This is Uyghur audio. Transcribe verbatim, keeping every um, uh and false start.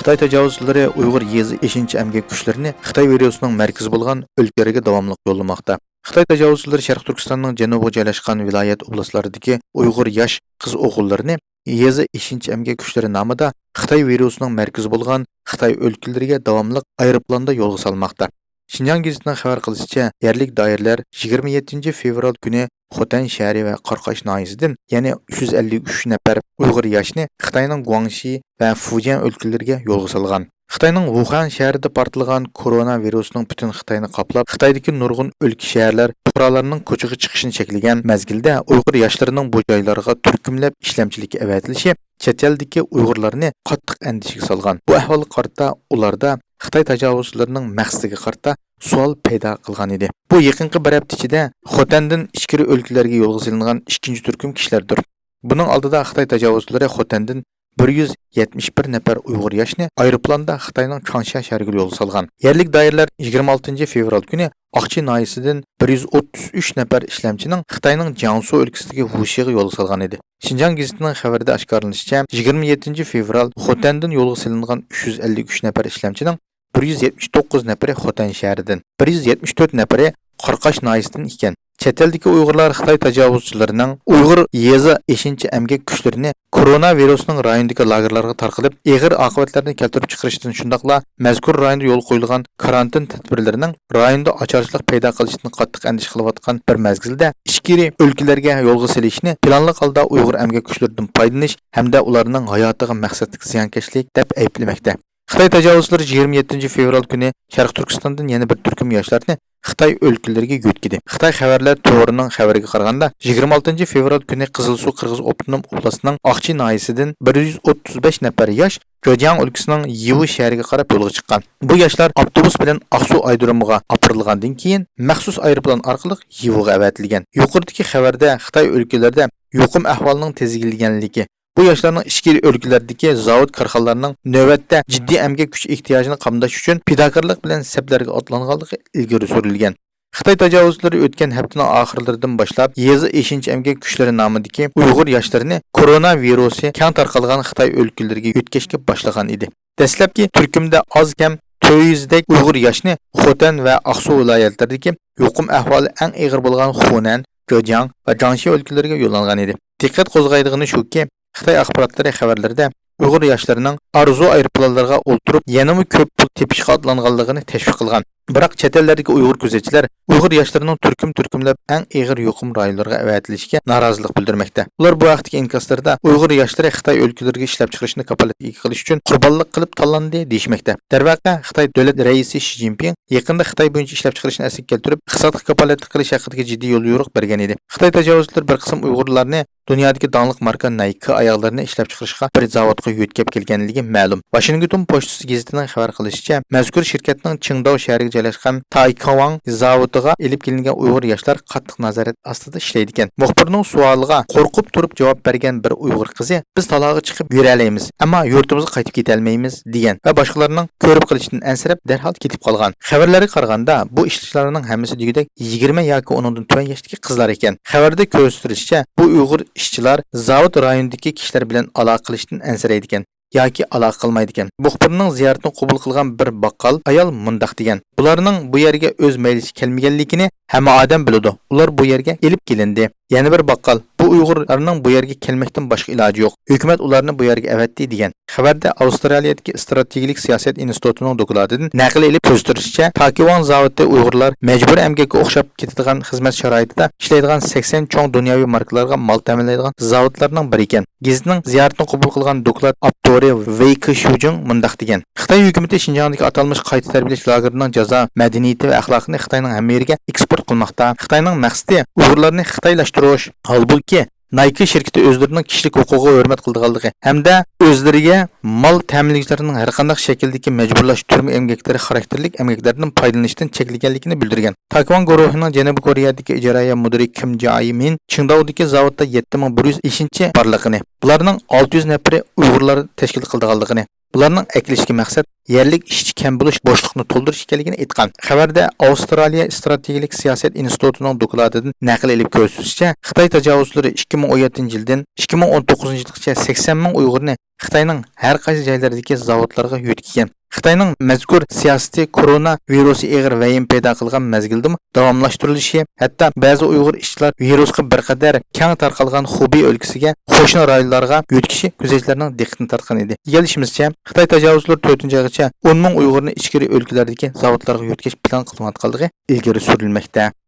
خىتاي تاجاۋۇزچىلىرى ئۇيغۇر يېزا ئېشىنچا ئەمگەك كۈچلىرىنى خىتاي ۋىرۇسىنىڭ مەركىزى بولغان ئۆلكىلەرگە داۋاملىق يوللىماقتا. خىتاي تاجاۋۇزچىلىرى شەرقىي تۈركىستاننىڭ جەنۇبىغا جايلاشقان ۋىلايەت، ئوبلاستلاردىكى ئۇيغۇر ياش قىز ئوغۇللىرىنى يېزا ئېشىنچا ئەمگەك كۈچلىرى نامىدا خىتاي ۋىرۇسىنىڭ مەركىزى بولغان خىتاي ئۆلكىلىرىگە داۋاملىق ئايروپىلاندا يولغا سالماقتا. شىنجاڭ گېزىتىنىڭ خەۋەر قىلىشىچە، يەرلىك دائىرىلەر يىگىرمە يەتتىنچى فېۋرال كۈنى خوتەن شەھىرى ۋە قاراقاش ناھىيەسىدىن يەنە ئۈچ يۈز ئەللىك ئۈچ نەپەر ئۇيغۇر ياشنى خىتاينىڭ گۇاڭشى ۋە فۇجيەن ئۆلكىلىرىگە يولغا سالغان. خىتاينىڭ ۋۇخەن شەھىرىدە پارتلىغان كورونا ۋىرۇسىنىڭ پۈتۈن خىتاينى قاپلاپ، خىتايدىكى نۇرغۇن ئۆلكە، شەھەرلەر پۇقرالارنىڭ كوچىغا چىقىشىنى چەكلىگەن مەزگىلدە، ئۇيغۇر ياشلىرىنىڭ بۇ جايلارغا تۈركۈملەپ ئىشلەمچىلىككە ئەۋەتىلىشى چەت ئەلدىكى ئۇيغۇرلارنى قاتتىق ئەندىشىگە سالغان. بۇ ئەھۋالغا قارىتا ئۇلاردا خىتاي تاجاۋۇزچىلىرىنىڭ مەقسىتىگە قارىتا سوئال پەيدا قىلغان ئىدى. بۇ يېقىنقى بىر ھەپتە ئىچىدە خوتەندىن ئىچكىرى ئۆلكىلەرگە يولغا سېلىنغان ئىككىنچى تۈركۈم كىشىلەردۇر. بۇنىڭ ئالدىدا خىتاي تاجاۋۇزچىلىرى خوتەندىن بىر يۈز يەتمىش بىر نەپەر ئۇيغۇر ياشنى ئايروپىلاندا خىتاينىڭ چاڭشيا شەھىرىگە يولغا سالغان. يەرلىك دائىرىلەر يىگىرمە ئالتىنچى فېۋرال كۈنى ئاقچى ناھىيەسىدىن بىر يۈز ئوتتۇز ئۈچ نەپەر ئىشلەمچىنىڭ خىتاينىڭ جياڭسۇ ئۆلكىسىدىكى ۋۇشىغا يولغا سالغان ئىدى. شىنجاڭ گېزىتىنىڭ خەۋىرىدە ئاشكارىلىنىشىچە، يىگىرمە يەتتىنچى فېۋرال خوتەندىن يولغا سېلىنغان ئۈچ يۈز ئەللىك ئۈچ نەپەر ئىشلەمچىنىڭ بىر يۈز يەتمىش توققۇز نەپىرى خوتەن شەھىرىدىن، بىر يۈز يەتمىش تۆت نەپىرى قاراقاش ناھىيەسىدىن ئىكەن. چەت ئەلدىكى ئۇيغۇرلار خىتاي تاجاۋۇزچىلىرىنىڭ ئۇيغۇر يېزا ئېشىنچا ئەمگەك كۈچلىرىنى كورونا ۋىرۇسىنىڭ رايوندىكى لاگېرلارغا تارقىلىپ، ئېغىر ئاقىۋەتلەرنى كەلتۈرۈپ چىقىرىشىدىن، شۇنداقلا مەزكۇر رايوندا يولغا قويۇلغان كارانتىن تەدبىرلىرىنىڭ رايوندا ئاچارچىلىق پەيدا قىلىشىدىن قاتتىق ئەندىشە قىلىۋاتقان بىر مەزگىلدە، ئىچكىرى ئۆلكىلەرگە يولغا سېلىشنى پىلانلىق ھالدا ئۇيغۇر ئەمگەك كۈچلىرىدىن پايدىلىنىش ھەمدە ئۇلارنىڭ ھاياتىغا مەقسەتلىك زىيانكەشلىك دەپ ئەيىبلىمەكتە. خىتاي تاجاۋۇزچىلىرى يىگىرمە يەتتىنچى فېۋرال كۈنى شەرقىي تۈركىستاندىن يەنە بىر تۈركۈم ياشلارنى خىتاي ئۆلكىلىرىگە يۆتكىدى. خىتاي خەۋەرلەر تورىنىڭ خەۋىرىگە قارىغاندا، يىگىرمە ئالتىنچى فېۋرال كۈنى قىزىلسۇ قىرغىز ئاپتونوم ئوبلاستىنىڭ ئاقچى ناھىيەسىدىن بىر يۈز ئوتتۇز بەش نەپەر ياش جېجياڭ ئۆلكىسىنىڭ يىۋۇ شەھىرىگە قاراپ يولغا چىققان. بۇ ياشلار ئاپتوبۇس بىلەن ئاقسۇ ئايرودرومىغا ئاپىرىلغاندىن كېيىن، مەخسۇس ئايروپىلان ئارقىلىق يىۋۇغا ئەۋەتىلگەن. يۇقىرىدىكى خەۋەردە خىتاي ئۆلكىلىرىدە يۇقۇم ئەھۋالىنىڭ تېزلىگەنلىكى، بۇ ياشلارنىڭ ئىچكىرى ئۆلكىلەردىكى زاۋۇت، كارخانىلارنىڭ نۆۋەتتە جىددىي ئەمگەك كۈچى ئېھتىياجىنى قامداش ئۈچۈن پىداكارلىق بىلەن سەپلەرگە ئاتلانغانلىقى ئىلگىرى سۈرۈلگەن. خىتاي تاجاۋۇزچىلىرى ئۆتكەن ھەپتىنىڭ ئاخىرلىرىدىن باشلاپ يېزا ئېشىنچا ئەمگەك كۈچلىرى نامىدىكى ئۇيغۇر ياشلىرىنى كورونا ۋىرۇسى كەڭ تارقالغان خىتاي ئۆلكىلىرىگە يۆتكەشكە باشلىغان ئىدى. دەسلەپكى تۈركۈمدە ئاز كەم تۆت يۈزدەك ئۇيغۇر ياشنى خوتەن ۋە ئاقسۇ ۋىلايەتلىرىدىكى يۇقۇم ئەھۋالى ئەڭ ئېغىر بولغان خۇنەن، جېجياڭ ۋە جياڭشى ئۆلكىلىرىگە يوللانغان ئىدى. دىققەت قوزغايدىغىنى شۇكى، خىتاي ئاخباراتلىرى خەۋەرلىرىدە ئۇيغۇر ياشلىرىنىڭ ئارزۇ ئايروپىلانلىرىغا ئولتۇرۇپ، يەنىمۇ كۆپ پۇل تېپىشقا ئاتلانغانلىقىنى تەشۋىق قىلغان. بىراق چەت ئەللەردىكى ئۇيغۇر كۆزەتچىلەر ئۇيغۇر ياشلىرىنىڭ تۈركۈم-تۈركۈملەپ ئەڭ ئېغىر يۇقۇم رايونلىرىغا ئەۋەتىلىشىگە نارازىلىق بىلدۈرمەكتە. ئۇلار بۇ ھەقتىكى ئىنكاسلىرىدا ئۇيغۇر ياشلىرى خىتاي ئۆلكىلىرىگە ئىشلەپچىقىرىشنى كاپالەتكە ئىگە قىلىش ئۈچۈن قۇربانلىق قىلىپ تاللاندى دېيىشمەكتە. دەرۋەقە، خىتاي دۆلەت رەئىسى شى جىنپىڭ يېقىندا خىتاي بويىچە ئىشلەپچىقىرىشنى ئەسلىگە كەلتۈرۈپ، ئىقتىسادقا كاپالەتلىك قىلىش ھەققىدىكى جىددىي يوليورۇق بەرگەن ئىدى. خىتاي تاجاۋۇزچىلىرى بىر قىسىم ئۇيغۇرلارنى دۇنيادىكى داڭلىق ماركا نايكا ئاياغلىرىنى ئىشلەپچىقىرىشقا بىر زاۋۇتقا يۆتكەپ كەلگەنلىكى مەلۇم. ۋاشىنگتون پوچتىسى گېزىتىنىڭ خەۋەر قىلىشىچە، مەزكۇر شىركەتنىڭ چىڭداۋ شەھىرىگە جايلاشقان تايكاۋاڭ زاۋۇتىغا ئېلىپ كېلىنگەن ئۇيغۇر ياشلار قاتتىق نازارەت ئاستىدا ئىشلەيدىكەن. مۇخبىرنىڭ سوئالىغا قورقۇپ تۇرۇپ جاۋاب بەرگەن بىر ئۇيغۇر قىزى، «بىز تالاغا چىقىپ يۈرەلەيمىز، ئەمما يۇرتىمىزغا قايتىپ كېتەلمەيمىز» دېگەن ۋە باشقىلارنىڭ كۆرۈپ قېلىشىدىن ئەنسىرەپ، دەرھال كېتىپ قالغان. خەۋەرلەرگە قارىغاندا، بۇ ئىشچىلارنىڭ ھەممىسى دېگۈدەك يىگىرمە ياكى ئۇنىڭدىن تۆۋەن ياشتىكى قىزلار ئىكەن. خەۋەردە كۆرسىتىلىشىچە، بۇ ئۇيغۇر ئىشچىلار زاۋۇت رايونىدىكى كىشىلەر بىلەن ئالاقە قىلىشتىن ئەنسىرەيدىكەن ياكى ئالاقە قىلمايدىكەن. مۇخبىرنىڭ زىيارىتىنى قوبۇل قىلغان بىر باققال ئايال مۇنداق دېگەن، بۇلارنىڭ بۇ يەرگە ئۆز مەيلىچە كەلمىگەنلىكىنى ھەممە ئادەم بىلىدۇ. ئۇلار بۇ يەرگە ئېلىپ كېلىندى. يەنە بىر باققال، بۇ ئۇيغۇرلارنىڭ بۇ يەرگە كەلمەكتىن باشقا ئىلاجى يوق. ھۆكۈمەت ئۇلارنى بۇ يەرگە ئەۋەتتى، دېگەن. خەۋەردە ئاۋسترالىيەدىكى ئىستراتېگىيىلىك سىياسەت ئىنستىتۇتىنىڭ دوكلاتىدىن نەقىل ئېلىپ كۆرسىتىلىشىچە، تاكىۋاڭ زاۋۇتى ئۇيغۇرلار مەجبۇرىي ئەمگەككە ئوخشاپ كېتىدىغان خىزمەت شارائىتىدا ئىشلەيدىغان سەكسەن چوڭ دۇنياۋى ماركىلارغا مال تەمىنلەيدىغان زاۋۇتلارنىڭ بىرى ئىكەن. گېزىتنىڭ زىيارىتىنى قوبۇل قىلغان دوكلات ئاپتورى ۋېي كېشيۇجىڭ مۇنداق دېگەن، خىتاي ھۆكۈمىتى شىنجاڭدىكى ئاتالمىش قايتا تەربىيەلەش لاگېرىنىڭ جازا مەدەنىيىتى ۋە ئەخلاقىنى خىتاينىڭ ھەممە يېرىگە ئېكسپورت قىلماقتا. خىتاينىڭ مەقسىتى ئۇيغۇرلارنى خىتايلاشتۇرۇش. ھالبۇكى، نايكى شىركىتى ئۆزلىرىنىڭ كىشىلىك ھوقۇقىغا ھۆرمەت قىلىدىغانلىقى ھەمدە ئۆزلىرىگە مال تەمىنلىگۈچىلەرنىڭ ھەرقانداق شەكىلدىكى مەجبۇرلاش تۈرمە ئەمگەكلىرى خاراكتېرلىك ئەمگەكلەردىن پايدىلىنىشتىن چەكلىگەنلىكىنى بىلدۈرگەن. تاكۋان گۇرۇھىنىڭ جەنۇبىي كورېيەدىكى ئىجرائىيە مۇدىرى كىم جايمىن چىڭداۋدىكى زاۋۇتتا يەتتە مىڭ بىر يۈز ئىشچى بارلىقىنى، بۇلارنىڭ ئالتە يۈز نەپىرى ئۇيغۇرلار تەشكىل قىلىدىغانلىقىنى، بۇلارنىڭ ئەكېلىشىدىكى مەقسەت يەرلىك ئىشچى كەم بولۇش بوشلۇقنى تولدۇرۇش ئىكەنلىكىنى ئېيتقان. خەۋەردە ئاۋسترالىيە ئىستراتېگىيەلىك سىياسەت ئىنستىتۇتىنىڭ دوكلاتىدىن نەقىل ئېلىپ كۆرسىتىشىچە، خىتاي تاجاۋۇزچىلىرى ئىككى مىڭ ئون يەتتىنچى يىلدىن ئىككى مىڭ ئون توققۇزىنچى يىلغىچە سەكسەن مىڭ ئۇيغۇرنى خىتاينىڭ ھەر قايسى جايلىرىدىكى زاۋۇتلارغا يۆتكىگەن. خىتاينىڭ مەزكۇر سىياسىتى كورونا ۋىرۇسى ئېغىر ۋەھىمە پەيدا قىلغان مەزگىلدىمۇ داۋاملاشتۇرۇلۇشى، ھەتتا بەزى ئۇيغۇر ئىشچىلار ۋىرۇسقا بىر قەدەر كەڭ تارقالغان خۇبېي ئۆلكىسىگە، قوشنا رايونلارغا يۆتكىشى كۆزەتچىلەرنىڭ دىققىتىنى تارتقان ئىدى. ئىگىلىشىمىزچە، خىتاي تاجاۋۇزچىلىرى تۆتىنچى ئايغىچە ئون مىڭ ئۇيغۇرنى ئىچكىرى ئۆلكىلەردىكى زاۋۇتلارغا يۆتكەش پىلان قىلىنىۋاتقانلىقى ئىلگىرى سۈرۈلمەكتە.